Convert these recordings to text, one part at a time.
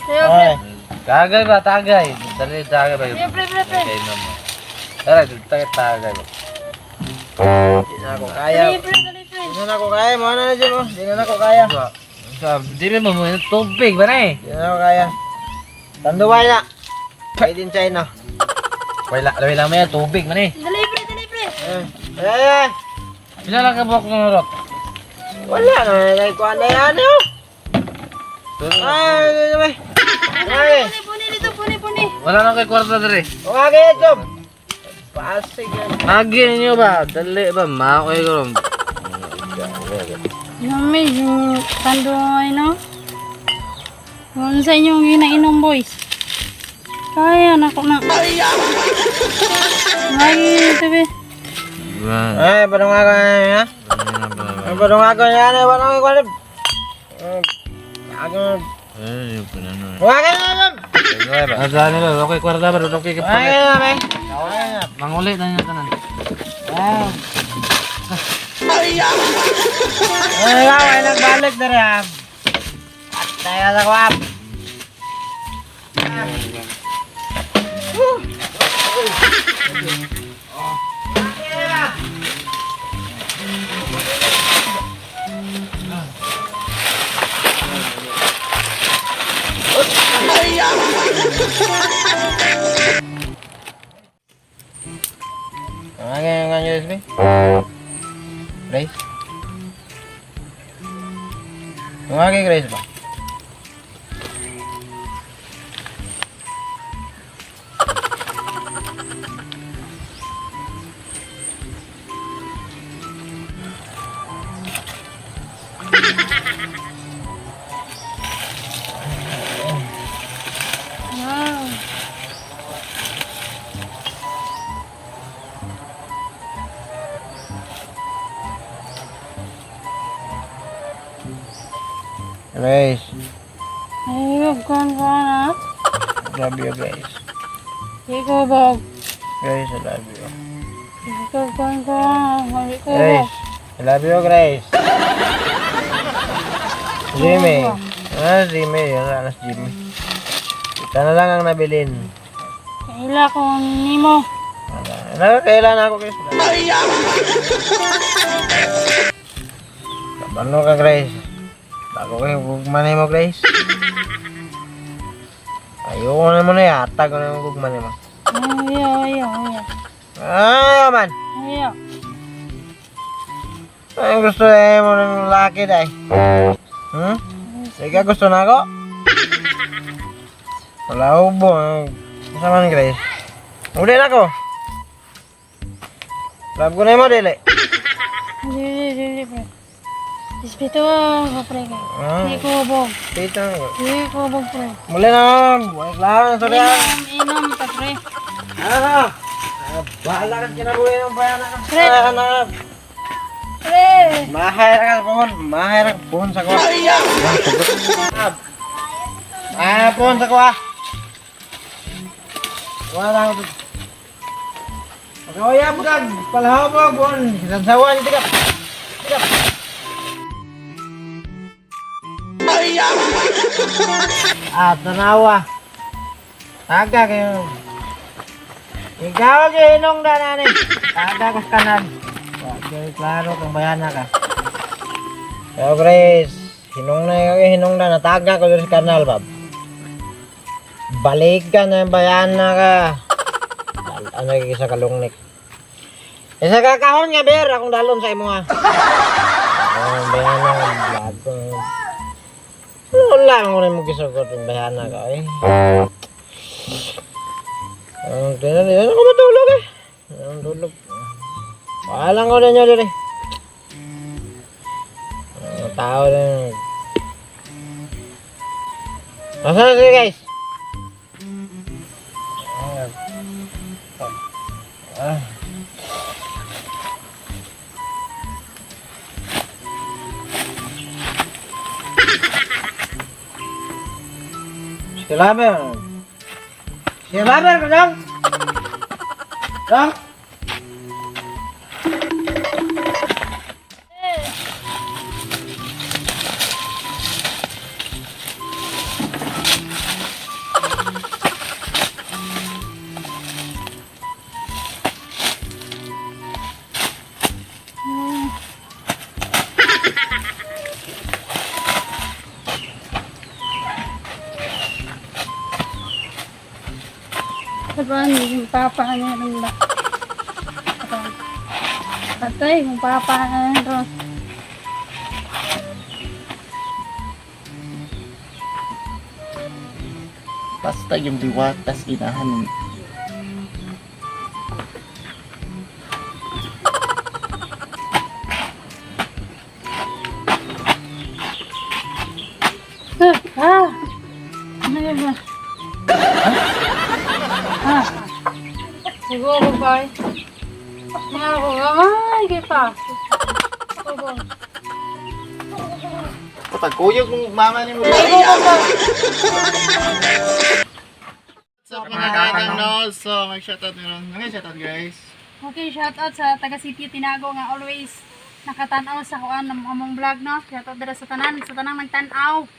Ayaw, pre. Ay. Tagay ba, tagay. Dali, tagay ba. Ayaw, pre, pre, pre. Kay mama. Tara, tagay, tagay ba. Di na ako kaya. Dali, pre, dali, pre. Di na ako kaya. Mo na na dyan mo. Di na ako kaya. Sa, dili mo mo tubig ba na eh. Di na ako kaya. Tanduay na. Made in China. Wala, wala mo yan, tubig man eh. Dali, pre, dali, pre. Eh. Eh. Eh. Pila lang ka buhok ng rot? Wala na. Naikuha na yan. Ano? Ay, ay, ay. Ay. Puni, puni dito, puni, puni. Wala lang kay kwarta diri. Okay, ito. Pasig yan. Magi ninyo ba? Dali ba? Maoy ko ron. Yummy, yung tanduay, no? Kung sa inyong ginainom, boys. Kaya, nako na. Ay, tabi. Ay, parang ako na yan. Ay, parang ako na yan. Parang ako na. Ako. Wag na lang. Adaan nila, okay kwarta ba? Okay ka Ay, pa. ay, ay. Mangulit na niyo tanan. Ay, ay, nagbalik na rin. Patay na sa kwap. Ano yung USB? Grace? Tumawag kay Grace ba? Wow. Grace, Ay, huwag ka na. I love you, Grace. Di ko bog. Grace, I love you. Di ko kuhan ka. Di ko bog. Grace, I love you, Grace. Jimmy. Ah, Jimmy. Yan na, alas Jimmy. Ito na lang ang nabilin. Kaila ko nimo. Wala. Ano, kailan ako, Grace? Kabalo ka, Grace. Bago kayo, gugmanay mo, Grace. Ayoko na mo na yata ko na yung gugmanay mo. Ayaw, ayaw, ayaw. Ayaw man. Ayaw. Ay, gusto eh mo ng laki dai. Sige, gusto na ako. Wala ubo. Sa man, Grace? Uli na ako. Love ko na mo, dili. Dili, dili, pre. Respeto ko, pre. Ah. Di ko bog. Dito. Di ko bog, pre. Muli na. Wala na, sorry ah. Inom, inom ka, pre. Ano? Ah, bahala ka kinabuhi ng bayan ka. Pre. Ah, ano? Pre! Mahir ka pohon, mahir ka pohon sa kuha. Ah, pohon sa kuha. Wala ko. Kaya bukan, palhaw mo pohon, sansawan tika. Tika. Ah, tanawa. Taga kayo. Ikaw kayo na nani. Taga ka kanan. Wag klaro kung bayana ka. Yo, Grace. Hinong na yung hinong na nataga ko diri sa kanal, bab. Balikan na yung bayana ka. Ano yung isa kalungnik? Isa ka kahon nga, ber. Akong dalon sa imo nga. Ang bayana nga, vlog ko. Wala mo rin mo gisugot yung bayana ka, eh. Ang tinan, di na ako matulog eh. Ang tulog. Walang ko na niya diri. Ang tao na. Nasaan na sila, guys? Ah. Sila ba? Sila ba? Dong? Dong? Sabaan yung papa niya rin ba? Patay, kung papa niya rin. Basta yung diwatas inahan. Ah! Ano yun ba? Ah! Siguro ba? Mga ako, gamay, kay pa. Siguro. Patagkuyog mong mama ni mo. What's up, mga katang, no? So, mag-shoutout nyo. Ano shoutout, guys? Okay, shout out sa taga City Tinago nga always nakatanaw sa kuan ng among vlog, no. Shout out dira sa tanan, sa tanang nagtan-aw.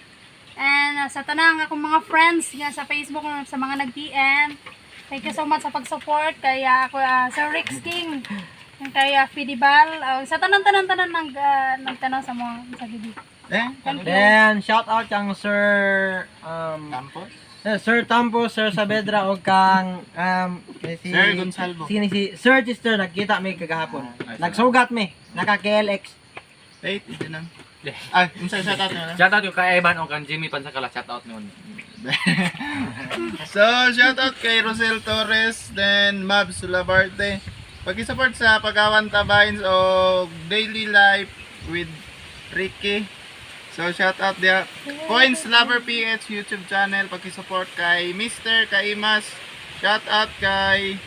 And sa tanang akong mga friends nga sa Facebook, sa mga nag-DM. Thank you so much sa pag-support kay ako, Sir Rex King, kay Fidibal, sa tanan-tanan tanan nag nagtanaw sa mga sa gibi. Eh? Then shout out kang Sir Campos? Sir Tampo, Sir Sabedra o kang si Sir Gonzalvo. Sino si Sir Chester, nagkita mi kagahapon. Nagsugat mi, naka KLX. Wait, ito na. Ay, unsa shoutout nyo? Shoutout yung kay Ivan o kang Jimmy Pansakala, shoutout nun. So, shoutout kay Rosel Torres, then Mabs Labarte. Pag-support sa Pagawan Tabains o Daily Life with Ricky. So, shoutout dia. Coins Lover PH YouTube channel. Pag-support kay Mr. Kaimas. Shoutout kay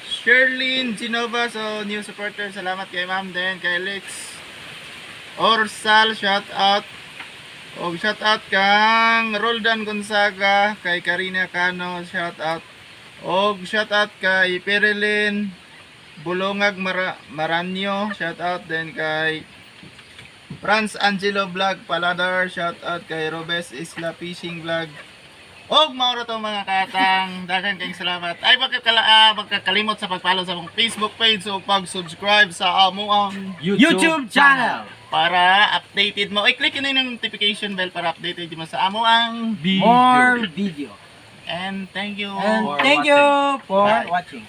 Sherlyn Genova. So, new supporter. Salamat kay ma'am. Then, kay Lex Orsal. Shoutout. Og shout out kang Roldan Gonzaga, kay Karina Cano, shout out. Og shout out kay Perilyn Bulongag Maranyo, shout out then kay Franz Angelo Vlog Paladar, shout out kay Robes Isla Fishing Vlog. Og mao ra to, mga katang, daghang kayong salamat. Ay magkakalimot sa pag-follow sa among Facebook page o pag-subscribe sa among YouTube channel. Para updated mo. I-click nyo na yung notification bell para updated mo sa amo ang More video. And thank you. And For thank you for Bye. Watching.